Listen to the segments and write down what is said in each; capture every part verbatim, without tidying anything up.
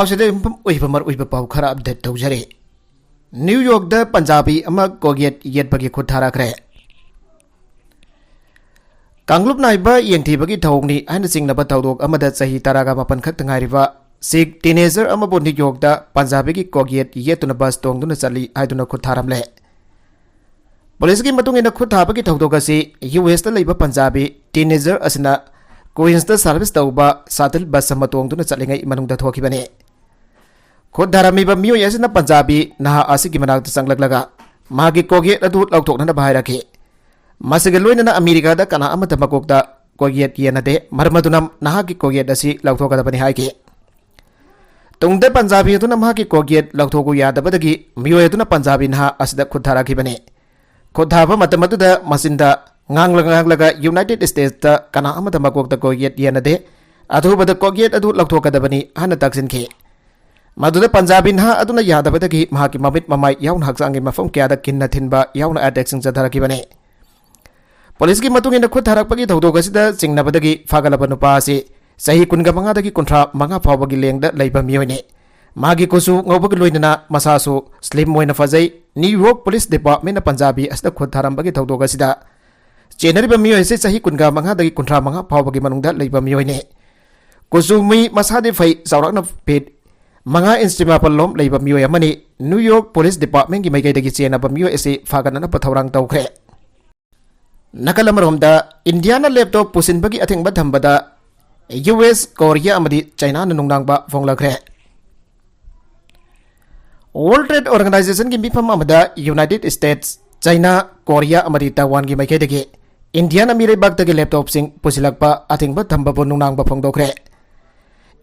ꯁꯤꯗ ꯌꯨꯝꯐꯝ ꯑꯣꯏꯕ ꯃꯔꯨꯑꯣꯏꯕ ꯄꯥꯎ ꯈꯔ ꯑꯞꯗꯦꯠ ꯇꯧꯖꯔꯤ꯫ ꯅ꯭ꯌꯨ ꯌꯣꯔꯛꯇ ꯄꯟꯖꯥꯕꯤ ꯑꯃ ꯀꯣꯜꯒꯦꯠ ꯌꯦꯠꯄꯒꯤ ꯈꯨꯠ ꯊꯥꯔꯛꯈ꯭ꯔꯦ꯫ ꯀꯥꯡꯂꯨꯞ ꯅꯥꯏꯕ ꯌꯦꯟꯊꯤꯕꯒꯤ ꯊꯧꯑꯣꯡꯅꯤ ꯍꯥꯏꯅ ꯆꯤꯡꯅꯕ ꯊꯧꯗꯣꯛ ꯑꯃꯗ ꯆꯍꯤ ꯇꯔꯥꯒ ꯃꯥꯄꯟ ꯈꯛꯇ ꯉꯥꯏꯔꯤꯕ ꯁꯤꯈ ꯇꯤꯅꯦꯖꯔ ꯑꯃꯕꯨ ꯅ꯭ꯌꯨ ꯌꯣꯔꯛꯇ ꯄꯟꯖꯥꯕꯤꯒꯤ ꯀꯣꯜꯒꯦꯠ ꯌꯦꯠꯇꯨꯅ ꯕꯁ ꯇꯣꯡꯗꯨꯅ ꯆꯠꯂꯤ ꯍꯥꯏꯗꯨꯅ ꯈꯨꯠ ꯊꯥꯔꯝꯂꯦ꯫ ꯄꯨꯂꯤꯁꯀꯤ ꯃꯇꯨꯡ ꯏꯟꯅ ꯈꯨꯠ ꯊꯥꯕꯒꯤ ꯊꯧꯗꯣꯛ ꯑꯁꯤ ꯌꯨ ꯑꯦꯁꯇ ꯂꯩꯕ ꯄꯟꯖꯥꯕꯤ ꯇꯤꯅꯦꯖꯔ ꯑꯁꯤꯅ ꯀ꯭ꯋꯤꯟꯁꯇ ꯁꯥꯔꯚꯤꯁ ꯇꯧꯕ ꯁꯇꯜ ꯕꯁ ꯑꯃ ꯇꯣꯡꯗꯨꯅ ꯆꯠꯂꯤꯉꯩ ꯃꯅꯨꯡꯗ ꯊꯣꯛꯈꯤꯕꯅꯤ꯫ ꯈꯨꯠ ꯊꯥꯔꯝꯃꯤꯕ ꯃꯤꯑꯣꯏ ꯑꯁꯤꯅ ꯄꯟꯖꯥꯕꯤ ꯅꯍꯥ ꯑꯁꯤꯒꯤ ꯃꯅꯥꯛꯇ ꯆꯪꯂꯛꯂꯒ ꯃꯍꯥꯛꯀꯤ ꯀꯣꯜꯒꯦꯠ ꯑꯗꯨ ꯂꯧꯊꯣꯛꯅꯅꯕ ꯍꯥꯏꯔꯛꯈꯤ꯫ ꯃꯁꯤꯒ ꯂꯣꯏꯅꯅ ꯑꯃꯦꯔꯤꯀꯥꯗ ꯀꯅꯥ ꯑꯃꯠꯇ ꯃꯀꯣꯛꯇ ꯀꯣꯜꯒꯦꯠ ꯌꯦꯟꯅꯗꯦ, ꯃꯔꯝ ꯑꯗꯨꯅ ꯅꯍꯥꯛꯀꯤ ꯀꯣꯜꯒꯦꯠ ꯑꯁꯤ ꯂꯧꯊꯣꯛꯀꯗꯕꯅꯤ ꯍꯥꯏꯈꯤ꯫ ꯇꯨꯡꯗ ꯄꯟꯖꯥꯕꯤ ꯑꯗꯨꯅ ꯃꯍꯥꯛꯀꯤ ꯀꯣꯜꯒꯦꯠ ꯂꯧꯊꯣꯛꯎ ꯌꯥꯗꯕꯗꯒꯤ ꯃꯤꯑꯣꯏ ꯑꯗꯨꯅ ꯄꯟꯖꯥꯕꯤ ꯅꯍꯥ ꯑꯁꯤꯗ ꯈꯨꯠ ꯊꯥꯔꯛꯈꯤꯕꯅꯤ꯫ ꯈꯨꯠ ꯊꯥꯕ ꯃꯇꯝ ꯑꯗꯨꯗ ꯃꯆꯤꯟꯗ ꯉꯥꯡꯂ ꯉꯥꯡꯂꯒ ꯌꯨꯅꯥꯏꯇꯦꯗ ꯁ꯭ꯇꯦꯠꯁꯇ ꯀꯅꯥ ꯑꯃꯠꯇ ꯃꯀꯣꯛꯇ ꯀꯣꯜꯒꯦꯠ ꯌꯦꯟꯅꯗꯦ, ꯑꯊꯨꯕꯗ ꯀꯣꯜꯒꯦꯠ ꯑꯗꯨ ꯂꯧꯊꯣꯛꯀꯗꯕꯅꯤ ꯍꯥꯏꯅ ꯇꯛꯁꯤꯟꯈꯤ꯫ ꯃꯗꯨꯗ ꯄꯟꯖꯥꯕꯤ ꯅꯍꯥ ꯑꯗꯨꯅ ꯌꯥꯗꯕꯗꯒꯤ ꯃꯍꯥꯛꯀꯤ ꯃꯃꯤꯠ ꯃꯃꯥꯏ ꯌꯥꯎꯅ ꯍꯛꯆꯥꯡꯒꯤ ꯃꯐꯝ ꯀꯌꯥꯗ ꯀꯤꯟꯅ ꯊꯤꯟꯕ ꯌꯥꯎꯅ ꯑꯦꯇꯦꯛꯁꯤꯡ ꯆꯠꯊꯔꯛꯈꯤꯕꯅꯤ꯫ ꯄꯨꯂꯤꯁꯀꯤ ꯃꯇꯨꯡ ꯏꯟꯅ ꯈꯨꯠ ꯊꯥꯔꯛꯄꯒꯤ ꯊꯧꯗꯣꯛ ꯑꯁꯤꯗ ꯆꯤꯡꯅꯕꯗꯒꯤ ꯐꯥꯒꯠꯂꯕ ꯅꯨꯄꯥ ꯑꯁꯤ ꯆꯍꯤ ꯀꯨꯟꯒ ꯃꯉꯥꯗꯒꯤ ꯀꯨꯟꯊ꯭ꯔꯥ ꯃꯉꯥ ꯐꯥꯎꯕꯒꯤ ꯂꯦꯡꯗ ꯂꯩꯕ ꯃꯤꯑꯣꯏꯅꯤ꯫ ꯃꯥꯒꯤ ꯀꯨꯆꯨ ꯉꯧꯕꯒ ꯂꯣꯏꯅꯅ ꯃꯁꯥꯁꯨ ꯁ꯭ꯂꯤꯝ ꯑꯣꯏꯅ ꯐꯖꯩ꯫ ꯅ꯭ꯌꯨ ꯌꯣꯔꯛ ꯄꯨꯂꯤꯁ ꯗꯤꯄꯥꯔꯠꯃꯦꯟꯅ ꯄꯟꯖꯥꯕꯤ ꯑꯁꯤꯗ ꯈꯨꯠ ꯊꯥꯔꯝꯕꯒꯤ ꯊꯧꯗꯣꯛ ꯑꯁꯤꯗ ꯆꯦꯟꯅꯔꯤꯕ ꯃꯤꯑꯣꯏ ꯑꯁꯤ ꯆꯍꯤ ꯀꯨꯟꯒ ꯃꯉꯥꯗꯒꯤ ꯀꯨꯟꯊ꯭ꯔꯥ ꯃꯉꯥ ꯐꯥꯎꯕꯒꯤ ꯃꯅꯨꯡꯗ ꯂꯩꯕ ꯃꯤꯑꯣꯏꯅꯤ꯫ ꯀꯨꯆꯨ ꯃꯤ ꯃꯁꯥꯗꯤ ꯐꯩ, ꯆꯥꯎꯔꯥꯛꯅ ꯐꯤꯠ ꯃꯉꯥ ꯏꯟꯆ ꯃꯥꯄꯜ ꯂꯣꯝ ꯂꯩꯕ ꯃꯤꯑꯣꯏ ꯑꯃꯅꯤ꯫ ꯅ꯭ꯌꯨ ꯌꯣꯔꯛ ꯄꯨꯂꯤꯁ ꯗꯤꯄꯥꯔꯠꯃꯦꯟꯒꯤ ꯃꯥꯏꯀꯩꯗꯒꯤ ꯆꯦꯟꯅꯕ ꯃꯤꯑꯣꯏ ꯑꯁꯤ ꯐꯥꯒꯠꯅꯅꯕ ꯊꯧꯔꯥꯡ ꯇꯧꯈ꯭ꯔꯦ꯫ ꯅꯥꯀꯜ ꯑꯃꯔꯣꯝꯗ, ꯏꯟꯗꯤꯌꯥꯅ ꯂꯦꯞꯇꯣꯞ ꯄꯨꯁꯤꯟꯕꯒꯤ ꯑꯊꯤꯡꯕ ꯊꯝꯕꯗ ꯌꯨ ꯑꯦꯁ, ꯀꯣꯔꯤꯌꯥ ꯑꯃꯗꯤ ꯆꯥꯏꯅꯥꯅ ꯅꯨꯡꯅꯥꯡꯕ ꯐꯣꯡꯂꯛꯈ꯭ꯔꯦ꯫ ꯋꯥꯔꯜ ꯇ꯭ꯔꯦꯗ ꯑꯣꯔꯒꯅꯥꯏꯖꯦꯁꯟꯒꯤ ꯃꯤꯐꯝ ꯑꯃꯗ ꯌꯨꯅꯥꯏꯇꯦꯗ ꯁ꯭ꯇꯦꯠꯁ, ꯆꯥꯏꯅꯥ, ꯀꯣꯔꯤꯌꯥ ꯑꯃꯗꯤ ꯇꯥꯏꯋꯥꯟꯒꯤ ꯃꯥꯏꯀꯩꯗꯒꯤ ꯏꯟꯗꯤꯌꯥꯅ ꯃꯤꯔꯩꯕꯥꯛꯇꯒꯤ ꯂꯦꯞꯇꯣꯞꯁꯤꯡ ꯄꯨꯁꯤꯜꯂꯛꯄ ꯑꯊꯤꯡꯕ ꯊꯝꯕꯕꯨ ꯅꯨꯡꯅꯥꯡꯕ ꯐꯣꯡꯗꯣꯛꯈ꯭ꯔꯦ꯫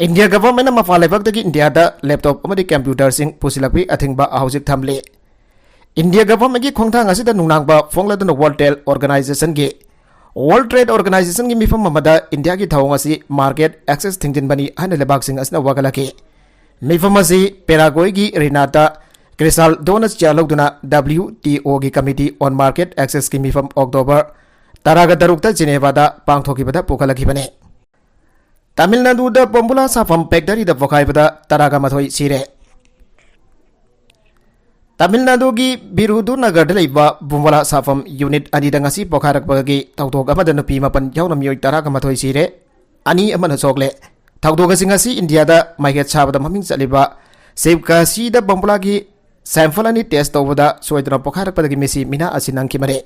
ꯏꯟꯗꯤꯌꯥ ꯒꯚꯔꯟꯃꯦꯟꯠꯅ ꯃꯄꯥꯟ ꯂꯩꯕꯥꯛꯇꯒꯤ ꯏꯟꯗꯤꯌꯥꯗ ꯂꯦꯞꯇꯣꯞ ꯑꯃꯗꯤ ꯀꯝꯄ꯭ꯌꯨꯇꯔꯁꯤꯡ ꯄꯨꯁꯤꯜꯂꯛꯄꯒꯤ ꯑꯊꯤꯡꯕ ꯍꯧꯖꯤꯛ ꯊꯝꯂꯤ꯫ ꯏꯟꯗꯤꯌꯥ ꯒꯚꯔꯟꯃꯦꯟꯠꯀꯤ ꯈꯣꯡꯊꯥꯡ ꯑꯁꯤꯗ ꯅꯨꯡꯅꯥꯡꯕ ꯐꯣꯡꯂꯗꯨꯅ ꯋꯥꯔꯜ ꯇ꯭ꯔꯦꯗ ꯑꯣꯔꯒꯅꯥꯏꯖꯦꯁꯟꯒꯤ, ꯋꯥꯔꯜ ꯇ꯭ꯔꯦꯗ ꯑꯣꯔꯒꯅꯥꯏꯖꯦꯁꯟꯒꯤ ꯃꯤꯐꯝ ꯑꯃꯗ ꯏꯟꯗꯤꯌꯥꯒꯤ ꯊꯧꯑꯣꯡ ꯑꯁꯤ ꯃꯥꯔꯀꯦꯠ ꯑꯦꯛꯁꯦꯁ ꯊꯤꯡꯖꯤꯟꯕꯅꯤ ꯍꯥꯏꯅ ꯂꯩꯕꯥꯛꯁꯤꯡ ꯑꯁꯤꯅ ꯋꯥꯀꯠꯂꯛꯈꯤ꯫ ꯃꯤꯐꯝ ꯑꯁꯤ ꯄꯦꯔꯥꯒꯣꯏꯒꯤ ꯔꯤꯅꯥꯇꯥ ꯀ꯭ꯔꯤꯁꯥꯜꯗꯣꯅ ꯆꯤꯌꯥꯔ ꯂꯧꯗꯨꯅ ꯗꯕ꯭ꯂꯤꯌꯨ ꯇꯤ ꯑꯣꯒꯤ ꯀꯃꯤꯇꯤ ꯑꯣꯟ ꯃꯥꯔꯀꯦꯠ ꯑꯦꯛꯁꯦꯁꯀꯤ ꯃꯤꯐꯝ ꯑꯣꯛꯇꯣꯕꯔ ꯇꯔꯥꯒ ꯇꯔꯨꯛꯇ ꯖꯤꯅꯦꯚꯥꯗ ꯄꯥꯡꯊꯣꯛꯈꯤꯕꯗ ꯄꯨꯈꯠꯂꯛꯈꯤꯕꯅꯤ꯫ ꯇꯥꯃꯤꯜ ꯅꯥꯗꯨꯗ ꯕꯣꯝꯕꯨꯂꯥ ꯁꯥꯐꯝ ꯐꯦꯛꯇꯔꯤꯗ ꯄꯣꯈꯥꯏꯕꯗ ꯇꯔꯥꯒ ꯃꯥꯊꯣꯏ ꯁꯤꯔꯦ꯫ ꯇꯥꯃꯤꯜ ꯅꯥꯗꯨꯒꯤ ꯕꯤꯔꯨꯗꯨꯅꯒꯔꯗ ꯂꯩꯕ ꯕꯣꯝꯕꯨꯂꯥ ꯁꯥꯐꯝ ꯌꯨꯅꯤꯠ ꯑꯅꯤꯗ ꯉꯁꯤ ꯄꯣꯈꯥꯏꯔꯛꯄꯒꯤ ꯊꯧꯗꯣꯛ ꯑꯃꯗ ꯅꯨꯄꯤ ꯃꯥꯄꯟ ꯌꯥꯎꯅ ꯃꯤꯑꯣꯏ ꯇꯔꯥꯒ ꯃꯥꯊꯣꯏ ꯁꯤꯔꯦ, ꯑꯅꯤ ꯑꯃꯅ ꯁꯣꯛꯂꯦ꯫ ꯊꯧꯗꯣꯛ ꯑꯁꯤ ꯉꯁꯤ ꯏꯟꯗꯤꯌꯥꯗ ꯃꯥꯏꯀꯩ ꯁꯥꯕꯗ ꯃꯃꯤꯡ ꯆꯠꯂꯤꯕ ꯁꯤꯕꯀꯥꯁꯤꯗ ꯕꯣꯝꯕꯨꯂꯥꯒꯤ ꯁꯦꯝꯄꯜ ꯑꯅꯤ ꯇꯦꯁ ꯇꯧꯕꯗ ꯁꯣꯏꯗꯅ ꯄꯣꯈꯥꯏꯔꯛꯄꯗꯒꯤ ꯃꯤꯁꯤ ꯃꯤꯅꯥ ꯑꯁꯤ ꯅꯪꯈꯤꯕꯅꯤ꯫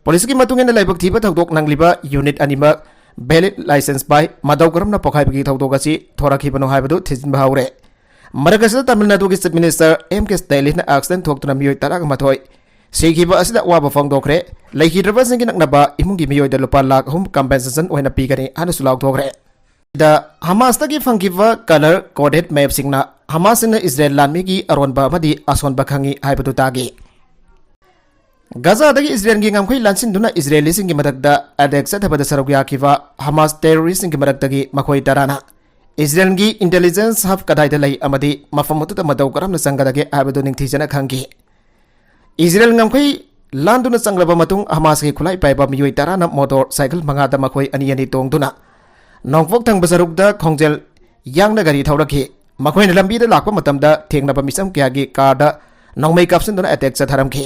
ꯄꯨꯂꯤꯁꯀꯤ ꯃꯇꯨꯡ ꯏꯟꯅ ꯂꯥꯏꯕꯛ ꯊꯤꯕ ꯊꯧꯗꯣꯛ ꯅꯪꯂꯤꯕ ꯌꯨꯅꯤꯠ ꯑꯅꯤꯃꯛ ꯚꯦꯂꯤꯗ ꯂꯥꯏꯁꯦꯟꯁ ꯄꯥꯏ꯫ ꯃꯇꯧ ꯀꯔꯝꯅ ꯄꯣꯈꯥꯏꯕꯒꯤ ꯊꯧꯗꯣꯛ ꯑꯁꯤ ꯊꯣꯔꯛꯈꯤꯕꯅꯣ ꯍꯥꯏꯕꯗꯨ ꯊꯤꯖꯤꯟꯕ ꯍꯧꯔꯦ꯫ ꯃꯔꯛ ꯑꯁꯤꯗ ꯇꯥꯃꯤꯜ ꯅꯥꯗꯨꯒꯤ ꯆꯤꯐ ꯃꯤꯅꯤꯁꯇꯔ ꯑꯦꯝ ꯀꯦ ꯁ꯭ꯇꯥꯂꯤꯟꯅ ꯑꯦꯛꯁꯤꯗꯦꯟ ꯊꯣꯛꯇꯨꯅ ꯃꯤꯑꯣꯏ ꯇꯔꯥꯒ ꯃꯥꯊꯣꯏ ꯁꯤꯈꯤꯕ ꯑꯁꯤꯗ ꯑꯋꯥꯕ ꯐꯣꯡꯗꯣꯛꯈ꯭ꯔꯦ꯫ ꯂꯩꯈꯤꯗ꯭ꯔꯕꯁꯤꯡꯒꯤ ꯅꯛꯅꯕ ꯏꯃꯨꯡꯒꯤ ꯃꯤꯑꯣꯏꯗ ꯂꯨꯄꯥ ꯂꯥꯈ ꯑꯍꯨꯝ ꯀꯝꯄꯦꯟꯁꯦꯁꯟ ꯑꯣꯏꯅ ꯄꯤꯒꯅꯤ ꯍꯥꯏꯅꯁꯨ ꯂꯥꯎꯊꯣꯛꯈ꯭ꯔꯦ꯫ ꯗ ꯍꯃꯥꯁꯇꯒꯤ ꯐꯪꯈꯤꯕ ꯀꯂꯔ ꯀꯣꯗꯦꯠ ꯃꯦꯞꯁꯤꯡꯅ ꯍꯃꯥꯁꯅ ꯏꯖꯔꯦꯜ ꯂꯥꯟꯃꯤꯒꯤ ꯑꯔꯣꯟꯕ ꯑꯃꯗꯤ ꯑꯁꯣꯟꯕ ꯈꯪꯉꯤ ꯍꯥꯏꯕꯗꯨ ꯇꯥꯈꯤ꯫ ꯒꯖꯥꯗꯒꯤ ꯏꯖꯔꯦꯜꯒꯤ ꯉꯝꯈꯩ ꯂꯥꯟꯁꯤꯟꯗꯨꯅ ꯏꯖꯔꯦꯂꯤꯁꯤꯡꯒꯤ ꯃꯊꯛꯇ ꯑꯦꯇꯦꯛ ꯆꯠꯊꯕꯗ ꯁꯔꯨꯛ ꯌꯥꯈꯤꯕ ꯍꯃꯥꯁ ꯇꯦꯔꯣꯔꯤꯁꯁꯤꯡꯒꯤ ꯃꯔꯛꯇꯒꯤ ꯃꯈꯣꯏ ꯇꯔꯥꯅ ꯏꯖꯔꯦꯜꯒꯤ ꯏꯟꯇꯦꯂꯤꯖꯦꯟꯁ ꯍꯕ ꯀꯗꯥꯏꯗ ꯂꯩ ꯑꯃꯗꯤ ꯃꯐꯝ ꯑꯗꯨꯗ ꯃꯇꯧ ꯀꯔꯝꯅ ꯆꯪꯒꯗꯒꯦ ꯍꯥꯏꯕꯗꯨ ꯅꯤꯡꯊꯤꯖꯅ ꯈꯪꯈꯤ꯫ ꯏꯖꯔꯦꯜ ꯉꯝꯈꯩ ꯂꯥꯟꯗꯨꯅ ꯆꯪꯂꯕ ꯃꯇꯨꯡ ꯍꯃꯥꯁꯀꯤ ꯈꯨꯠꯂꯥꯏ ꯄꯥꯏꯕ ꯃꯤꯑꯣꯏ ꯇꯔꯥꯅ ꯃꯣꯇꯣꯔ ꯁꯥꯏꯀꯜ ꯃꯉꯥꯗ ꯃꯈꯣꯏ ꯑꯅꯤ ꯑꯅꯤ ꯇꯣꯡꯗꯨꯅ ꯅꯣꯡꯄꯣꯛ ꯊꯪꯕ ꯁꯔꯨꯛꯇ ꯈꯣꯡꯖꯦꯜ ꯌꯥꯡꯅ ꯒꯥꯔꯤ ꯊꯧꯔꯛꯈꯤ꯫ ꯃꯈꯣꯏꯅ ꯂꯝꯕꯤꯗ ꯂꯥꯛꯄ ꯃꯇꯝꯗ ꯊꯦꯡꯅꯕ ꯃꯤꯆꯝ ꯀꯌꯥꯒꯤ ꯀꯥꯔꯗ ꯅꯣꯡꯃꯩ ꯀꯥꯞꯁꯤꯟꯗꯨꯅ ꯑꯦꯇꯦꯛ ꯆꯠꯊꯔꯝꯈꯤ꯫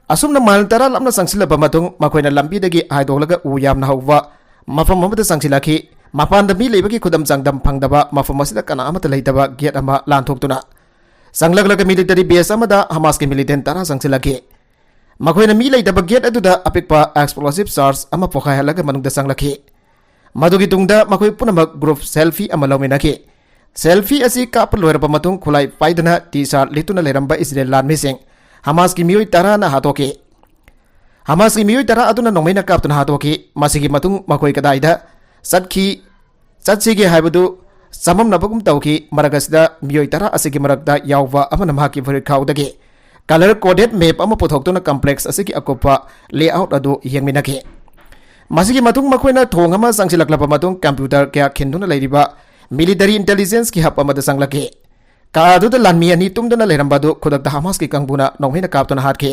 ꯑꯁꯨꯝꯅ ꯃꯥꯏꯜ ꯇꯔꯥ ꯂꯥꯞꯅ ꯆꯪꯁꯤꯜꯂꯕ ꯃꯇꯨꯡ ꯃꯈꯣꯏꯅ ꯂꯝꯕꯤꯗꯒꯤ ꯍꯥꯏꯗꯣꯛꯂꯒ ꯎ ꯌꯥꯝꯅ ꯍꯧꯕ ꯃꯐꯝ ꯑꯃꯗ ꯆꯪꯁꯤꯜꯂꯛꯈꯤ꯫ ꯃꯄꯥꯟꯗ ꯃꯤ ꯂꯩꯕꯒꯤ ꯈꯨꯗꯝ ꯆꯥꯡꯗꯝ ꯐꯪꯗꯕ ꯃꯐꯝ ꯑꯁꯤꯗ ꯀꯅꯥ ꯑꯃꯠꯇ ꯂꯩꯇꯕ ꯒꯦꯠ ꯑꯃ ꯂꯥꯟꯊꯣꯛꯇꯨꯅ ꯆꯪꯂꯛꯂꯒ ꯃꯤꯂꯤꯇꯔꯤ ꯕꯦꯁ ꯑꯃꯗ ꯍꯃꯥꯁꯀꯤ ꯃꯤꯂꯤꯇꯦꯟ ꯇꯔꯥ ꯆꯪꯁꯤꯜꯂꯛꯈꯤ꯫ ꯃꯈꯣꯏꯅ ꯃꯤ ꯂꯩꯇꯕ ꯒꯦꯠ ꯑꯗꯨꯗ ꯑꯄꯤꯛꯄ ꯑꯦꯛꯁꯄ꯭ꯂꯣꯁꯤꯚ ꯆꯥꯔꯖ ꯑꯃ ꯄꯣꯈꯥꯏꯍꯜꯂꯒ ꯃꯅꯨꯡꯗ ꯆꯪꯂꯛꯈꯤ꯫ ꯃꯗꯨꯒꯤ ꯇꯨꯡꯗ ꯃꯈꯣꯏ ꯄꯨꯝꯅꯃꯛ ꯒ꯭ꯔꯨꯞ ꯁꯦꯜꯐꯤ ꯑꯃ ꯂꯧꯃꯤꯟꯅꯈꯤ꯫ ꯁꯦꯜꯐꯤ ꯑꯁꯤ ꯀꯥꯞꯄ ꯂꯣꯏꯔꯕ ꯃꯇꯨꯡ ꯈꯨꯠꯂꯥꯏ ꯄꯥꯏꯗꯅ ꯇꯤ ꯁꯥꯔꯠ ꯂꯤꯠꯇꯨꯅ ꯂꯩꯔꯝꯕ ꯏꯖꯔꯦꯜ ꯂꯥꯟꯃꯤꯁꯤꯡ ꯍꯃꯥꯁꯀꯤ ꯃꯤꯑꯣꯏ ꯇꯔꯥꯅ ꯍꯥꯠꯇꯣꯛꯈꯤ꯫ ꯍꯃꯥꯁꯀꯤ ꯃꯤꯑꯣꯏ ꯇꯔꯥ ꯑꯗꯨꯅ ꯅꯣꯡꯃꯩꯅ ꯀꯥꯞꯇꯨꯅ ꯍꯥꯠꯇꯣꯛꯈꯤ꯫ ꯃꯁꯤꯒꯤ ꯃꯇꯨꯡ ꯃꯈꯣꯏ ꯀꯗꯥꯏꯗ ꯆꯠꯈꯤ, ꯆꯠꯁꯤꯒꯦ ꯍꯥꯏꯕꯗꯨ ꯆꯃꯝꯅꯕꯒꯨꯝ ꯇꯧꯈꯤ꯫ ꯃꯔꯛ ꯑꯁꯤꯗ ꯃꯤꯑꯣꯏ ꯇꯔꯥ ꯑꯁꯤꯒꯤ ꯃꯔꯛꯇ ꯌꯥꯎꯕ ꯑꯃꯅ ꯃꯍꯥꯛꯀꯤ ꯐꯨꯔꯤꯠꯈꯥꯎꯗꯒꯤ ꯀꯂꯔ ꯀꯣꯗꯦꯠ ꯃꯦꯞ ꯑꯃ ꯄꯨꯊꯣꯛꯇꯨꯅ ꯀꯝꯄ꯭ꯂꯦꯛꯁ ꯑꯁꯤꯒꯤ ꯑꯀꯨꯞꯄ ꯂꯦꯑꯥꯎꯠ ꯑꯗꯨ ꯌꯦꯡꯃꯤꯟꯅꯈꯤ꯫ ꯃꯁꯤꯒꯤ ꯃꯇꯨꯡ ꯃꯈꯣꯏꯅ ꯊꯣꯡ ꯑꯃ ꯆꯪꯁꯤꯜꯂꯛꯂꯕ ꯃꯇꯨꯡ ꯀꯝꯄ꯭ꯌꯨꯇꯔ ꯀꯌꯥ ꯈꯤꯟꯗꯨꯅ ꯂꯩꯔꯤꯕ ꯃꯤꯂꯤꯇꯔꯤ ꯏꯟꯇꯦꯂꯤꯖꯦꯟꯁꯀꯤ ꯍꯕ ꯑꯃꯗ ꯆꯪꯂꯛꯈꯤ꯫ ꯀꯥ ꯑꯗꯨꯗ ꯂꯥꯟꯃꯤ ꯑꯅꯤ ꯇꯨꯝꯗꯨꯅ ꯂꯩꯔꯝꯕ ꯑꯗꯨ ꯈꯨꯗꯛꯇ ꯍꯃꯥꯁꯀꯤ ꯀꯥꯡꯕꯨꯅ ꯅꯣꯡꯃꯩꯅ ꯀꯥꯞꯇꯨꯅ ꯍꯥꯠꯈꯤ꯫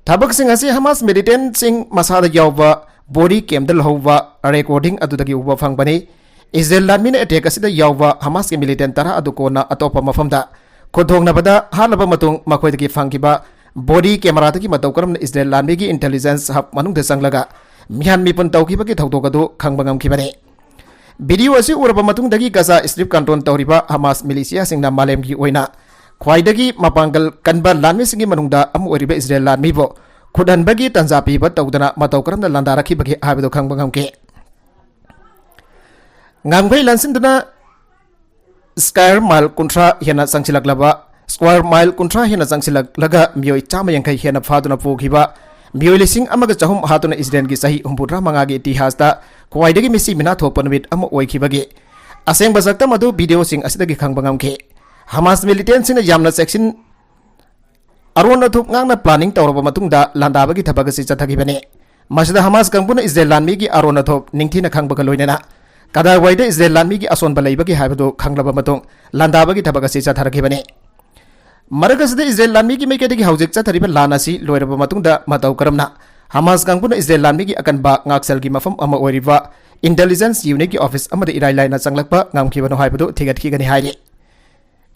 ꯊꯕꯛꯁꯤꯡ ꯑꯁꯤ ꯍꯃꯥꯁ ꯃꯤꯂꯤꯇꯦꯟꯠꯁꯤꯡ ꯃꯁꯥꯗ ꯌꯥꯎꯕ body camꯗ ꯂꯧꯍꯧꯕ recording ꯑꯗꯨꯗꯒꯤ ꯎꯕ ꯐꯪꯕꯅꯤ꯫ ꯏꯁꯔꯦꯜ ꯂꯥꯟꯃꯤꯅ attack ꯑꯁꯤꯗ ꯌꯥꯎꯕ ꯍꯃꯥꯁꯀꯤ militant ꯇꯔꯥ ꯑꯗꯨ ꯀꯣꯟꯅ ꯑꯇꯣꯞꯄ ꯃꯐꯝꯗ ꯈꯨꯗꯣꯡꯅꯕꯗ ꯍꯥꯠꯂꯕ ꯃꯇꯨꯡ ꯃꯈꯣꯏꯗꯒꯤ ꯐꯪꯈꯤꯕ body cameraꯗꯒꯤ ꯃꯇꯧ ꯀꯔꯝꯅ ꯏꯁꯔꯦꯜ ꯂꯥꯟꯃꯤꯒꯤ intelligence hub ꯃꯅꯨꯡꯗ ꯆꯪꯂꯒ ꯃꯤꯍꯥꯟ ꯃꯤꯄꯨꯟ ꯇꯧꯈꯤꯕꯒꯤ ꯊꯧꯗꯣꯛ ꯑꯗꯨ ꯈꯪꯕ ꯉꯝꯈꯤꯕꯅꯤ꯫ Video ꯑꯁꯤ ꯎꯔꯕ ꯃꯇꯨꯡꯗꯒꯤ ꯒꯖꯥ Strip control ꯇꯧꯔꯤꯕ ꯍꯃꯥꯁ militiaꯁꯤꯡꯅ ꯃꯥꯂꯦꯝꯒꯤ ꯑꯣꯏꯅ ꯈ꯭ꯋꯥꯏꯗꯒꯤ ꯃꯄꯥꯡꯒꯜ ꯀꯟꯕ ꯂꯥꯟꯃꯤꯁꯤꯡꯒꯤ ꯃꯅꯨꯡꯗ ꯑꯃ ꯑꯣꯏꯔꯤꯕ ꯏꯁꯔꯦꯜ ꯂꯥꯟꯃꯤꯕꯨ ꯈꯨꯠꯍꯟꯕꯒꯤ ꯇꯥꯟꯖꯥ ꯄꯤꯕ ꯇꯧꯗꯅ ꯃꯇꯧ ꯀꯔꯝꯅ ꯂꯥꯟꯗꯥꯔꯛꯈꯤꯕꯒꯦ ꯍꯥꯏꯕꯗꯨ ꯈꯪꯕ ꯉꯝꯈꯤ꯫ ꯉꯝꯈꯩ ꯂꯥꯟꯁꯤꯟꯗꯨꯅ square mile ꯀꯨꯟꯊ꯭ꯔꯥ ꯍꯦꯟꯅ ꯆꯪꯁꯤꯜꯂꯛꯂꯕ, square mile ꯀꯨꯟꯊ꯭ꯔꯥ ꯍꯦꯟꯅ ꯆꯪꯁꯤꯜꯂꯛꯂꯒ ꯃꯤꯑꯣꯏ ꯆꯥꯝꯃ ꯌꯥꯡꯈꯩ ꯍꯦꯟꯅ ꯐꯥꯗꯨꯅ ꯄꯨꯈꯤꯕ, ꯃꯤꯑꯣꯏ ꯂꯤꯁꯤꯡ ꯑꯃꯒ ꯆꯍꯨꯝ ꯍꯥꯠꯇꯨꯅ ꯏꯁꯔꯦꯜꯒꯤ ꯆꯍꯤ ꯍꯨꯝꯐꯨꯇꯔꯥ ꯃꯉꯥꯒꯤ ꯏꯇꯤꯍꯥꯁꯇ ꯈ꯭ꯋꯥꯏꯗꯒꯤ ꯃꯤꯁꯤ ꯃꯤꯅꯥ ꯊꯣꯛꯄ ꯅꯨꯃꯤꯠ ꯑꯃ ꯑꯣꯏꯈꯤꯕꯒꯤ ꯑꯁꯦꯡꯕ ꯁꯛꯇꯝ ꯑꯗꯨ videoꯁꯤꯡ ꯑꯁꯤꯗꯒꯤ ꯈꯪꯕ ꯉꯝꯈꯤ꯫ ꯍꯃꯥꯁ militantꯁꯤꯡꯅ ꯌꯥꯝꯅ ꯆꯦꯛꯁꯤꯟ ꯑꯔꯣꯟ ꯑꯊꯨꯞ ꯉꯥꯛꯅ planning ꯇꯧꯔꯕ ꯃꯇꯨꯡꯗ ꯂꯥꯟꯗꯥꯕꯒꯤ ꯊꯕꯛ ꯑꯁꯤ ꯆꯠꯊꯈꯤꯕꯅꯤ꯫ ꯃꯁꯤꯗ ꯍꯃꯥꯁ ꯀꯥꯡꯕꯨꯅ ꯏꯁꯔꯦꯜ ꯂꯥꯟꯃꯤꯒꯤ ꯑꯔꯣꯟ ꯑꯊꯨꯞ ꯅꯤꯡꯊꯤꯅ ꯈꯪꯕꯒ ꯂꯣꯏꯅꯅ ꯀꯗꯥꯏꯋꯥꯏꯗ ꯏꯁꯔꯦꯜ ꯂꯥꯟꯃꯤꯒꯤ ꯑꯁꯣꯟꯕ ꯂꯩꯕꯒꯦ ꯍꯥꯏꯕꯗꯨ ꯈꯪꯂꯕ ꯃꯇꯨꯡ ꯂꯥꯟꯗꯥꯕꯒꯤ ꯊꯕꯛ ꯑꯁꯤ ꯆꯠꯊꯔꯛꯈꯤꯕꯅꯤ꯫ ꯃꯔꯛ ꯑꯁꯤꯗ ꯏꯁꯔꯦꯜ ꯂꯥꯟꯃꯤꯒꯤ ꯃꯥꯏꯀꯩꯗꯒꯤ ꯍꯧꯖꯤꯛ ꯆꯠꯊꯔꯤꯕ ꯂꯥꯟ ꯑꯁꯤ ꯂꯣꯏꯔꯕ ꯃꯇꯨꯡꯗ ꯃꯇꯧ ꯀꯔꯝꯅ ꯍꯃꯥꯁ ꯀꯥꯡꯕꯨꯅ ꯏꯁꯔꯦꯜ ꯂꯥꯟꯃꯤꯒꯤ ꯑꯀꯟꯕ ꯉꯥꯛꯁꯦꯜꯒꯤ ꯃꯐꯝ ꯑꯃ ꯑꯣꯏꯔꯤꯕ intelligence unitꯀꯤ office ꯑꯃꯗ ꯏꯔꯥꯏ ꯂꯥꯏꯅ ꯆꯪꯂꯛꯄ ꯉꯝꯈꯤꯕꯅꯣ ꯍꯥꯏꯕꯗꯨ ꯊꯤꯒꯠꯈꯤꯒꯅꯤ ꯍꯥꯏꯔꯤ꯫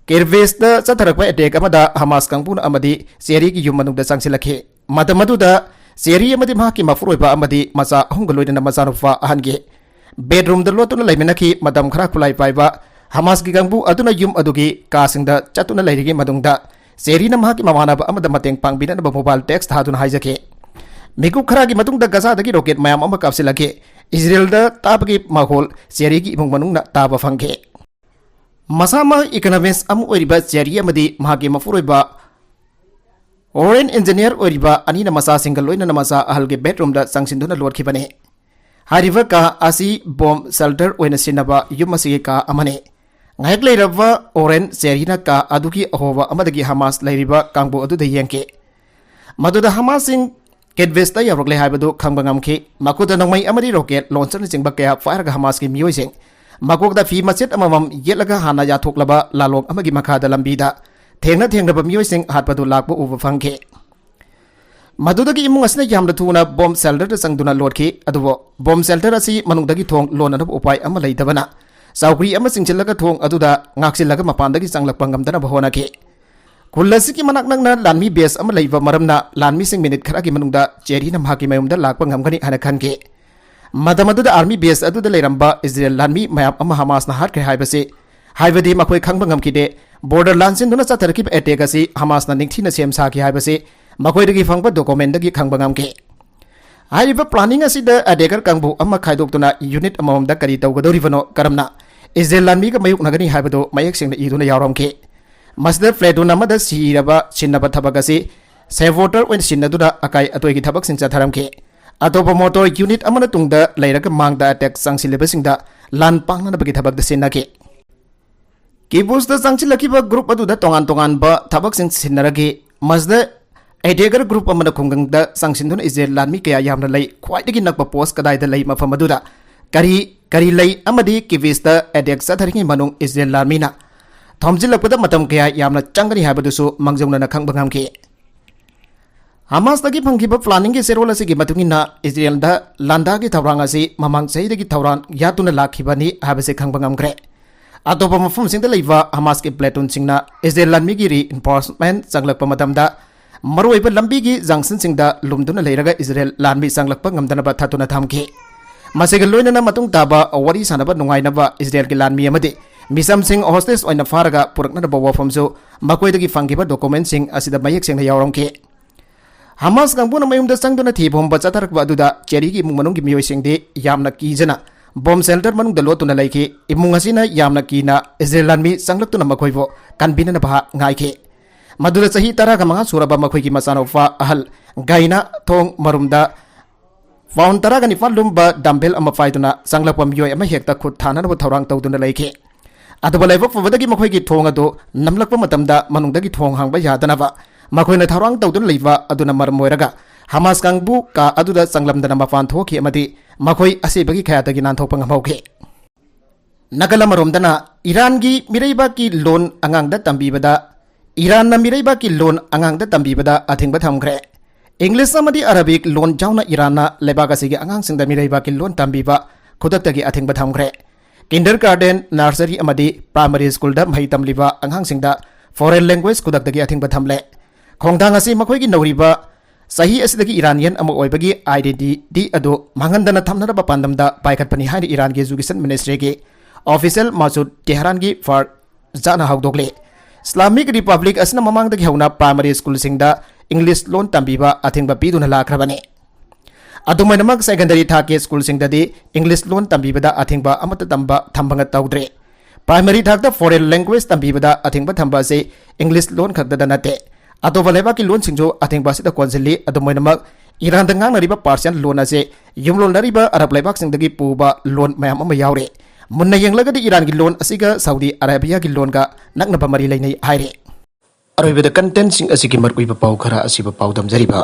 ꯀꯤꯔꯚꯦꯁꯇ ꯆꯠꯊꯔꯛꯄ attack ꯑꯃꯗ ꯍꯃꯥꯁ ꯀꯥꯡꯕꯨꯅ ꯑꯃꯗꯤ ꯆꯦꯔꯤꯒꯤ ꯌꯨꯝ ꯃꯅꯨꯡꯗ ꯆꯪꯁꯤꯜꯂꯛꯈꯤ꯫ ꯃꯇꯝ ꯑꯗꯨꯗ ꯆꯦꯔꯤ ꯑꯃꯗꯤ ꯃꯍꯥꯛꯀꯤ ꯃꯄꯨꯔꯣꯏꯕ ꯑꯃꯗꯤ ꯃꯆꯥ ꯑꯍꯨꯝꯒ ꯂꯣꯏꯅꯅ ꯃꯆꯥꯅꯨꯄꯥ ꯑꯍꯟꯒꯤ bedroomꯗ ꯂꯣꯠꯇꯨꯅ ꯂꯩꯃꯤꯟꯅꯈꯤ꯫ ꯃꯇꯝ ꯈꯔ ꯈꯨꯠꯂꯥꯏ ꯄꯥꯏꯕ ꯍꯃꯥꯁꯀꯤ ꯀꯥꯡꯕꯨ ꯑꯗꯨꯅ ꯌꯨꯝ ꯑꯗꯨꯒꯤ ꯀꯥꯁꯤꯡꯗ ꯆꯠꯇꯨꯅ ꯂꯩꯔꯤꯉꯩ ꯃꯅꯨꯡꯗ ꯆꯦꯔꯤꯅ ꯃꯍꯥꯛꯀꯤ ꯃꯃꯥꯟꯅꯕ ꯑꯃꯗ ꯃꯇꯦꯡ ꯄꯥꯡꯕꯤꯅꯅꯕ mobile text ꯊꯥꯗꯨꯅ ꯍꯥꯏꯖꯈꯤ꯫ ꯃꯤꯀꯨꯞ ꯈꯔꯒꯤ ꯃꯇꯨꯡꯗ ꯒꯖꯥꯗꯒꯤ rocket ꯃꯌꯥꯝ ꯑꯃ ꯀꯥꯞꯁꯤꯜꯂꯛꯈꯤ꯫ ꯏꯁꯔꯦꯜꯗ ꯇꯥꯕꯒꯤ ꯃꯈꯣꯜ ꯆꯦꯔꯤꯒꯤ ꯏꯃꯨꯡ ꯃꯅꯨꯡꯅ ꯇꯥꯕ ꯐꯪꯈꯤ꯫ ꯃꯁꯥꯃꯛ economist ꯑꯃ ꯑꯣꯏꯔꯤꯕ ꯆꯦꯔꯤ ꯑꯃꯗꯤ ꯃꯍꯥꯛꯀꯤ ꯃꯄꯨꯔꯣꯏꯕ ꯑꯣꯔꯦꯟ engineer ꯑꯣꯏꯔꯤꯕ ꯑꯅꯤꯅ ꯃꯆꯥꯁꯤꯡꯒ ꯂꯣꯏꯅꯅ ꯃꯆꯥ ꯑꯍꯜꯒꯤ bedroomꯗ ꯆꯪꯁꯤꯟꯗꯨꯅ ꯂꯣꯠꯈꯤꯕꯅꯤ꯫ ꯍꯥꯏꯔꯤꯕ ꯀꯥ ꯑꯁꯤ bomb shelter ꯑꯣꯏꯅ ꯁꯤꯖꯤꯟꯅꯕ ꯌꯨꯝ ꯑꯁꯤꯒꯤ ꯀꯥ ꯑꯃꯅꯤ꯫ ꯉꯥꯏꯍꯥꯛ ꯂꯩꯔꯕ ꯑꯣꯔꯦꯟ ꯆꯦꯔꯤꯅ ꯀꯥ ꯑꯗꯨꯒꯤ ꯑꯍꯣꯕ ꯑꯃꯗꯒꯤ ꯍꯃꯥꯁ ꯂꯩꯔꯤꯕ ꯀꯥꯡꯕꯨ ꯑꯗꯨꯗ ꯌꯦꯡꯈꯤ꯫ ꯃꯗꯨꯗ ꯍꯃꯥꯁꯁꯤꯡ ꯀꯤꯔꯚꯦꯁꯇ ꯌꯧꯔꯛꯂꯦ ꯍꯥꯏꯕꯗꯨ ꯈꯪꯕ ꯉꯝꯈꯤ꯫ ꯃꯈꯣꯏꯗ ꯅꯣꯡꯃꯩ ꯑꯃꯗꯤ rocket launcherꯅꯆꯤꯡꯕ ꯀꯌꯥ ꯄꯥꯏꯔꯒ ꯍꯃꯥꯁꯀꯤ ꯃꯤꯑꯣꯏꯁꯤꯡ ꯃꯀꯣꯛꯇ ꯐꯤ ꯃꯆꯦꯠ ꯑꯃꯃꯝ ꯌꯦꯠꯂꯒ ꯍꯥꯟꯅ ꯌꯥꯊꯣꯛꯂꯕ ꯂꯥꯂꯣꯡ ꯑꯃꯒꯤ ꯃꯈꯥꯗ ꯂꯝꯕꯤꯗ ꯊꯦꯡꯅ ꯊꯦꯡꯅꯕ ꯃꯤꯑꯣꯏꯁꯤꯡ ꯍꯥꯠꯄꯗꯨ ꯂꯥꯛꯄ ꯎꯕ ꯐꯪꯈꯤ꯫ ꯃꯗꯨꯗꯒꯤ ꯏꯃꯨꯡ ꯑꯁꯤꯅ ꯌꯥꯝꯅ ꯊꯨꯅ ꯕꯣꯝ ꯁꯦꯜꯇꯔꯗ ꯆꯪꯗꯨꯅ ꯂꯣꯠꯈꯤ꯫ ꯑꯗꯨꯕꯨ ꯕꯣꯝ ꯁꯦꯜꯇꯔ ꯑꯁꯤ ꯃꯅꯨꯡꯗꯒꯤ ꯊꯣꯡ ꯂꯣꯟꯅꯅꯕ ꯎꯄꯥꯏ ꯑꯃ ꯂꯩꯇꯕꯅ, ꯆꯧꯀ꯭ꯔꯤ ꯑꯃ ꯆꯤꯡꯁꯤꯜꯂꯒ ꯊꯣꯡ ꯑꯗꯨꯗ ꯉꯥꯛꯁꯤꯜꯂꯒ ꯃꯄꯥꯟꯗꯒꯤ ꯆꯪꯂꯛꯄ ꯉꯝꯗꯅꯕ ꯍꯣꯠꯅꯈꯤ꯫ ꯈꯨꯜ ꯑꯁꯤꯒꯤ ꯃꯅꯥꯛ ꯅꯛꯅ ꯂꯥꯟꯃꯤ ꯕꯦꯁ ꯑꯃ ꯂꯩꯕ ꯃꯔꯝꯅ, ꯂꯥꯟꯃꯤꯁꯤꯡ ꯃꯤꯅꯤꯠ ꯈꯔꯒꯤ ꯃꯅꯨꯡꯗ ꯆꯦꯔꯤꯅ ꯃꯍꯥꯛꯀꯤ ꯃꯌꯨꯝꯗ ꯂꯥꯛꯄ ꯉꯝꯒꯅꯤ ꯍꯥꯏꯅ ꯈꯟꯈꯤ꯫ ꯃꯇꯝ ꯑꯗꯨꯗ ꯑꯥꯔꯃꯤ ꯕꯦꯁ ꯑꯗꯨꯗ ꯂꯩꯔꯝꯕ ꯏꯖꯔꯦꯜ ꯂꯥꯟꯃꯤ ꯃꯌꯥꯝ ꯑꯃ ꯍꯃꯥꯁꯅ ꯍꯥꯠꯈ꯭ꯔꯦ ꯍꯥꯏꯕꯁꯤ, ꯍꯥꯏꯕꯗꯤ ꯃꯈꯣꯏ ꯈꯪꯕ ꯉꯝꯈꯤꯗꯦ꯫ ꯕꯣꯔꯗꯔ ꯂꯥꯟꯁꯤꯟꯗꯨꯅ ꯆꯠꯊꯔꯛꯈꯤꯕ ꯑꯦꯇꯦꯛ ꯑꯁꯤ ꯍꯃꯥꯁꯅ ꯅꯤꯡꯊꯤꯅ ꯁꯦꯝ ꯁꯥꯈꯤ ꯍꯥꯏꯕꯁꯤ ꯃꯈꯣꯏꯗꯒꯤ ꯐꯪꯕ ꯗꯣꯀꯨꯃꯦꯟꯗꯒꯤ ꯈꯪꯕ ꯉꯝꯈꯤ꯫ ꯍꯥꯏꯔꯤꯕ ꯄ꯭ꯂꯥꯅꯤꯡ ꯑꯁꯤꯗ ꯑꯦꯇꯦꯀꯔ ꯀꯥꯡꯕꯨ ꯑꯃ ꯈꯥꯏꯗꯣꯛꯇꯨꯅ ꯌꯨꯅꯤꯠ ꯑꯃꯃꯝꯗ ꯀꯔꯤ ꯇꯧꯒꯗꯧꯔꯤꯕꯅꯣ, ꯀꯔꯝꯅ ꯏꯖꯔꯦꯜ ꯂꯥꯟꯃꯤꯒ ꯃꯥꯌꯣꯛꯅꯒꯅꯤ ꯍꯥꯏꯕꯗꯨ ꯃꯌꯦꯛ ꯁꯦꯡꯅ ꯏꯗꯨꯅ ꯌꯥꯎꯔꯝꯈꯤ꯫ ꯃꯁꯤꯗ ꯄ꯭ꯂꯦꯇꯨꯟ ꯑꯃꯗ ꯁꯤꯔꯕ ꯁꯤꯟꯅꯕ ꯊꯕꯛ ꯑꯁꯤ ꯁꯦꯕꯣꯇꯔ ꯑꯣꯏꯅ ꯁꯤꯟꯅꯗꯨꯅ ꯑꯀꯥꯏ ꯑꯇꯣꯏꯒꯤ ꯊꯕꯛꯁꯤꯡ ꯆꯠꯊꯔꯝꯈꯤ꯫ ꯑꯇꯣꯞꯄ ꯃꯣꯇꯣꯔ ꯌꯨꯅꯤꯠ ꯑꯃꯅ ꯇꯨꯡꯗ ꯂꯩꯔꯒ ꯃꯥꯡꯗ ꯑꯦꯇꯦꯛ ꯆꯪꯁꯤꯜꯂꯤꯕꯁꯤꯡꯗ ꯂꯥꯟ ꯄꯥꯡꯅꯅꯕꯒꯤ ꯊꯕꯛꯇ ꯁꯤꯟꯅꯈꯤ꯫ ꯀꯤꯕꯨꯁꯇ ꯆꯪꯁꯤꯜꯂꯛꯈꯤꯕ ꯒ꯭ꯔꯨꯞ ꯑꯗꯨꯗ ꯇꯣꯉꯥꯟ ꯇꯣꯉꯥꯟꯕ ꯊꯕꯛꯁꯤꯡ ꯁꯤꯟꯅꯔꯒ, ꯃꯁꯤꯗ ꯑꯦꯇꯦꯀꯔ ꯒ꯭ꯔꯨꯞ ꯑꯃꯅ ꯈꯨꯡꯒꯪꯗ ꯆꯪꯁꯤꯟꯗꯨꯅ ꯏꯖꯔꯦꯜ ꯂꯥꯟꯃꯤ ꯀꯌꯥ ꯌꯥꯝꯅ ꯂꯩ, ꯈ꯭ꯋꯥꯏꯗꯒꯤ ꯅꯛꯄ ꯄꯣꯁ ꯀꯗꯥꯏꯗ ꯂꯩ, ꯃꯐꯝ ꯑꯗꯨꯗ ꯀꯔꯤ ꯀꯔꯤ ꯂꯩ ꯑꯃꯗꯤ ꯀꯤꯕꯤꯁꯇ ꯑꯦꯇꯦꯛ ꯆꯠꯊꯔꯤꯉꯩ ꯃꯅꯨꯡ ꯏꯖꯔꯦꯜ ꯂꯥꯟꯃꯤꯅ ꯊꯣꯝꯖꯤꯜꯂꯛꯄꯗ ꯃꯇꯝ ꯀꯌꯥ ꯌꯥꯝꯅ ꯆꯪꯒꯅꯤ ꯍꯥꯏꯕꯗꯨꯁꯨ ꯃꯥꯡꯖꯧꯅꯅ ꯈꯪꯕ ꯉꯝꯈꯤ꯫ ꯍꯃꯥꯁꯇꯒꯤ ꯐꯪꯈꯤꯕ ꯄ꯭ꯂꯥꯅꯤꯡꯒꯤ ꯆꯦꯔꯣꯜ ꯑꯁꯤꯒꯤ ꯃꯇꯨꯡ ꯏꯟꯅ, ꯏꯖꯔꯦꯜꯗ ꯂꯥꯟꯗꯥꯒꯤ ꯊꯧꯔꯥꯡ ꯑꯁꯤ ꯃꯃꯥꯡ ꯆꯍꯤꯗꯒꯤ ꯊꯧꯔꯥꯡ ꯌꯥꯠꯇꯨꯅ ꯂꯥꯛꯈꯤꯕꯅꯤ ꯍꯥꯏꯕꯁꯤ ꯈꯪꯕ ꯉꯝꯈ꯭ꯔꯦ꯫ ꯑꯇꯣꯞꯄ ꯃꯐꯝꯁꯤꯡꯗ ꯂꯩꯕ ꯍꯃꯥꯁꯀꯤ ꯄ꯭ꯂꯦꯇꯨꯟꯁꯤꯡꯅ ꯏꯖꯔꯦꯜ ꯂꯥꯟꯃꯤꯒꯤ ꯔꯤꯏꯟꯐꯣꯔꯁꯃꯦꯟ ꯆꯪꯂꯛꯄ ꯃꯇꯝꯗ, ꯃꯔꯨꯑꯣꯏꯕ ꯂꯝꯕꯤꯒꯤ ꯖꯪꯁꯟꯁꯤꯡꯗ ꯂꯨꯝꯗꯨꯅ ꯂꯩꯔꯒ ꯏꯖꯔꯦꯜ ꯂꯥꯟꯃꯤ ꯆꯪꯂꯛꯄ ꯉꯝꯗꯅꯕ ꯊꯠꯇꯨꯅ ꯊꯝꯈꯤ꯫ ꯃꯁꯤꯒ ꯂꯣꯏꯅꯅ ꯃꯇꯨꯡ ꯇꯥꯕ ꯋꯥꯔꯤ ꯁꯥꯅꯕ ꯅꯨꯡꯉꯥꯏꯅꯕ ꯏꯖꯔꯦꯜꯒꯤ ꯂꯥꯟꯃꯤ ꯑꯃꯗꯤ ꯃꯤꯆꯝꯁꯤꯡ ꯍꯣꯁꯇꯦꯖ ꯑꯣꯏꯅ ꯐꯥꯔꯒ ꯄꯨꯔꯛꯅꯅꯕ ꯋꯥꯐꯝꯁꯨ ꯃꯈꯣꯏꯗꯒꯤ ꯐꯪꯈꯤꯕ ꯗꯣꯀꯨꯃꯦꯟꯁꯤꯡ ꯑꯁꯤꯗ ꯃꯌꯦꯛ ꯁꯦꯡꯅ ꯌꯥꯎꯔꯝꯈꯤ꯫ ꯍꯃꯥꯁ ꯀꯥꯡꯕꯨꯅ ꯃꯌꯨꯝꯗ ꯆꯪꯗꯨꯅ ꯊꯤꯕ ꯍꯨꯝꯕ ꯆꯠꯊꯔꯛꯄ ꯑꯗꯨꯗ ꯆꯦꯔꯤꯒꯤ ꯏꯃꯨꯡ ꯃꯅꯨꯡꯒꯤ ꯃꯤꯑꯣꯏꯁꯤꯡꯗꯤ ꯌꯥꯝꯅ ꯀꯤꯖꯅ ꯕꯣꯝ ꯁꯦꯜꯇꯔ ꯃꯅꯨꯡꯗ ꯂꯣꯠꯇꯨꯅ ꯂꯩꯈꯤ꯫ ꯏꯃꯨꯡ ꯑꯁꯤꯅ ꯌꯥꯝꯅ ꯀꯤꯅ ꯏꯖꯔꯦꯜ ꯂꯥꯟꯃꯤ ꯆꯪꯂꯛꯇꯨꯅ ꯃꯈꯣꯏꯕꯨ ꯀꯟꯕꯤꯅꯅꯕ ꯉꯥꯏꯈꯤ꯫ ꯃꯗꯨꯗ ꯆꯍꯤ ꯇꯔꯥꯒ ꯃꯉꯥ ꯁꯨꯔꯕ ꯃꯈꯣꯏꯒꯤ ꯃꯆꯥꯅꯨꯄꯥ ꯑꯍꯜ ꯒꯥꯏꯅ ꯊꯣꯡ ꯃꯔꯨꯝꯗ ꯄꯥꯎꯟ ꯇꯔꯥꯒ ꯅꯤꯄꯥꯟ ꯂꯨꯝꯕ ꯗꯝꯕꯦꯜ ꯑꯃ ꯄꯥꯏꯗꯨꯅ ꯆꯪꯂꯛꯄ ꯃꯤꯑꯣꯏ ꯑꯃ ꯍꯦꯛꯇ ꯈꯨꯠ ꯊꯥꯅꯅꯕ ꯊꯧꯔꯥꯡ ꯇꯧꯗꯨꯅ ꯂꯩꯈꯤ꯫ ꯑꯗꯨꯕꯨ ꯂꯥꯏꯕꯛ ꯐꯕꯗꯒꯤ ꯃꯈꯣꯏꯒꯤ ꯊꯣꯡ ꯑꯗꯨ ꯅꯝꯂꯛꯄ ꯃꯇꯝꯗ ꯃꯅꯨꯡꯗꯒꯤ ꯊꯣꯡ ꯍꯥꯡꯕ ꯌꯥꯗꯅꯕ ꯃꯈꯣꯏꯅ ꯊꯧꯔꯥꯡ ꯇꯧꯗꯨꯅ ꯂꯩꯕ ꯑꯗꯨꯅ ꯃꯔꯝ ꯑꯣꯏꯔꯒ ꯍꯃꯥꯁ ꯀꯥꯡꯕꯨ ꯀꯥ ꯑꯗꯨꯗ ꯆꯪꯂꯝꯗꯅ ꯃꯄꯥꯟ ꯊꯣꯛꯈꯤ ꯑꯃꯗꯤ ꯃꯈꯣꯏ ꯑꯁꯤꯕꯒꯤ ꯀꯌꯥꯗꯒꯤ ꯅꯥꯟꯊꯣꯛꯄ ꯉꯝꯍꯧꯈꯤ꯫ ꯅꯥꯀꯜ ꯑꯃꯔꯣꯝꯗꯅ ꯏꯔꯥꯟꯒꯤ ꯃꯤꯔꯩꯕꯥꯛꯀꯤ ꯂꯣꯟ ꯑꯉꯥꯡꯗ ꯇꯝꯕꯤꯕꯗ, ꯏꯔꯥꯟꯅ ꯃꯤꯔꯩꯕꯥꯛꯀꯤ ꯂꯣꯟ ꯑꯉꯥꯡꯗ ꯇꯝꯕꯤꯕꯗ ꯑꯊꯤꯡꯕ ꯊꯝꯈ꯭ꯔꯦ꯫ ꯏꯪꯂꯤꯁ ꯑꯃꯗꯤ ꯑꯔꯥꯕꯤꯛ ꯂꯣꯟ ꯌꯥꯎꯅ ꯏꯔꯥꯟꯅ ꯂꯩꯕꯥꯛ ꯑꯁꯤꯒꯤ ꯑꯉꯥꯡꯁꯤꯡꯗ ꯃꯤꯔꯩꯕꯥꯛꯀꯤ ꯂꯣꯟ ꯇꯝꯕꯤꯕ ꯈꯨꯗꯛꯇꯒꯤ ꯑꯊꯤꯡꯕ ꯊꯝꯈ꯭ꯔꯦ꯫ ꯀꯤꯟꯗꯔ ꯒꯥꯔꯗꯦꯟ, ꯅꯔꯁꯔꯤ ꯑꯃꯗꯤ ꯄ꯭ꯔꯥꯏꯃꯔꯤ ꯁ꯭ꯀꯨꯜꯗ ꯃꯍꯩ ꯇꯝꯂꯤꯕ ꯑꯉꯥꯡꯁꯤꯡꯗ ꯐꯣꯔꯦꯟ ꯂꯦꯡꯒ꯭ꯋꯦꯖ ꯈꯨꯗꯛꯇꯒꯤ ꯑꯊꯤꯡꯕ ꯊꯝꯂꯦ꯫ ꯈꯣꯡꯊꯥꯡ ꯑꯁꯤ ꯃꯈꯣꯏꯒꯤ ꯅꯧꯔꯤꯕ ꯆꯍꯤ ꯑꯁꯤꯗꯒꯤ ꯏꯔꯥꯅꯤꯌꯟ ꯑꯃ ꯑꯣꯏꯕꯒꯤ ꯑꯥꯏꯗꯦꯟꯇꯤꯇꯤ ꯑꯗꯨ ꯃꯥꯡꯍꯟꯗꯅ ꯊꯝꯅꯅꯕ ꯄꯥꯟꯗꯝꯗ ꯄꯥꯏꯈꯠꯄꯅꯤ ꯍꯥꯏꯅ ꯏꯔꯥꯟꯒꯤ ꯑꯦꯖꯨꯀꯦꯁꯟ ꯃꯤꯅꯤꯁꯇ꯭ꯔꯤꯒꯤ ꯑꯣꯐꯤꯁꯤꯌꯦꯜ ꯃꯁꯨꯗ ꯇꯦꯍꯔꯥꯟꯒꯤ ꯐꯔ ꯖꯥꯠꯅ ꯍꯧꯗꯣꯛꯂꯤ꯫ ꯏꯁꯂꯥꯃꯤꯛ ꯔꯤꯄꯕ꯭ꯂꯤꯛ ꯑꯁꯤꯅ ꯃꯃꯥꯡꯗꯒꯤ ꯍꯧꯅ ꯄ꯭ꯔꯥꯏꯃꯔꯤ ꯁ꯭ꯀꯨꯜꯁꯤꯡꯗ ꯏꯪꯂꯤꯁ ꯂꯣꯟ ꯇꯝꯕꯤꯕ ꯑꯊꯤꯡꯕ ꯄꯤꯗꯨꯅ ꯂꯥꯛꯈ꯭ꯔꯕꯅꯤ꯫ ꯑꯗꯨꯃꯥꯏꯅꯃꯛ ꯁꯦꯀꯦꯟꯗꯔꯤ ꯊꯥꯛꯀꯤ ꯁ꯭ꯀꯨꯜꯁꯤꯡꯗꯗꯤ ꯏꯪꯂꯤꯁ ꯂꯣꯟ ꯇꯝꯕꯤꯕꯗ ꯑꯊꯤꯡꯕ ꯑꯃꯠꯇ ꯇꯝꯕ ꯊꯝꯕ ꯇꯧꯗ꯭ꯔꯤ꯫ ꯄ꯭ꯔꯥꯏꯃꯔꯤ ꯊꯥꯛꯇ ꯐꯣꯔꯦꯟ ꯂꯦꯡꯒ꯭ꯋꯦꯖ ꯇꯝꯕꯤꯕꯗ ꯑꯊꯤꯡꯕ ꯊꯝꯕ ꯑꯁꯤ ꯏꯪꯂꯤꯁ ꯂꯣꯟ ꯈꯛꯇꯗ ꯅꯠꯇꯦ, ꯑꯇꯣꯞꯄ ꯂꯩꯕꯥꯛꯀꯤ ꯂꯣꯟꯁꯤꯡꯁꯨ ꯑꯊꯤꯡꯕ ꯑꯁꯤꯗ ꯀꯣꯟꯁꯤꯜꯂꯤ꯫ ꯑꯗꯨꯃꯥꯏꯅꯃꯛ ꯏꯔꯥꯟꯗ ꯉꯥꯡꯅꯔꯤꯕ ꯄꯥꯔꯁꯤꯌꯥꯟ ꯂꯣꯟ ꯑꯁꯤ ꯌꯨꯝꯂꯣꯟꯅꯔꯤꯕ ꯑꯔꯕ ꯂꯩꯕꯥꯛꯁꯤꯡꯗꯒꯤ ꯄꯨꯕ ꯂꯣꯟ ꯃꯌꯥꯝ ꯑꯃ ꯌꯥꯎꯔꯤ꯫ ꯃꯨꯟꯅ ꯌꯦꯡꯂꯒꯗꯤ ꯏꯔꯥꯟꯒꯤ ꯂꯣꯟ ꯑꯁꯤꯒ ꯁꯥꯎꯗꯤ ꯑꯔꯥꯕꯤꯌꯥꯒꯤ ꯂꯣꯟꯒ ꯅꯛꯅꯕ ꯃꯔꯤ ꯂꯩꯅꯩ ꯍꯥꯏꯔꯤ꯫ ꯑꯔꯣꯏꯕꯗ ꯀꯟꯇꯦꯟꯁꯤꯡ ꯑꯁꯤꯒꯤ ꯃꯔꯨꯑꯣꯏꯕ ꯄꯥꯎ ꯈꯔ ꯑꯁꯤꯕꯨ ꯄꯥꯎꯗꯝꯖꯔꯤꯕ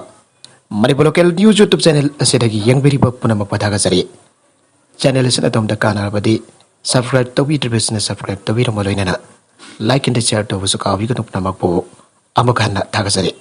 Manipur local news YouTube channel ꯑꯁꯤꯗꯒꯤ ꯌꯦꯡꯕꯤꯔꯤꯕ ꯄꯨꯝꯅꯃꯛꯄꯨ ꯊꯥꯒꯠꯆꯔꯤ꯫ ꯆꯦꯅꯦꯜ ꯑꯁꯤꯅ ꯑꯗꯣꯝꯗ ꯀꯥꯟꯅꯔꯕꯗꯤ ꯁꯕꯁꯀ꯭ꯔꯥꯏꯕ ꯇꯧꯕꯤꯗ꯭ꯔꯤꯕꯁꯤꯡꯅ ꯁꯕꯁꯀ꯭ꯔꯥꯏꯕ ꯇꯧꯕꯤꯔꯝꯕ ꯂꯣꯏꯅꯅ ꯂꯥꯏꯛ ꯑꯦꯟ ꯁꯤꯌꯔ ꯇꯧꯕꯁꯨ ꯀꯥꯎꯕꯤꯒꯅꯨ꯫ ꯄꯨꯝꯅꯃꯛꯄꯨ ꯑꯃꯨꯛ ꯍꯟꯅ ꯊꯥꯒꯠꯆꯔꯤ꯫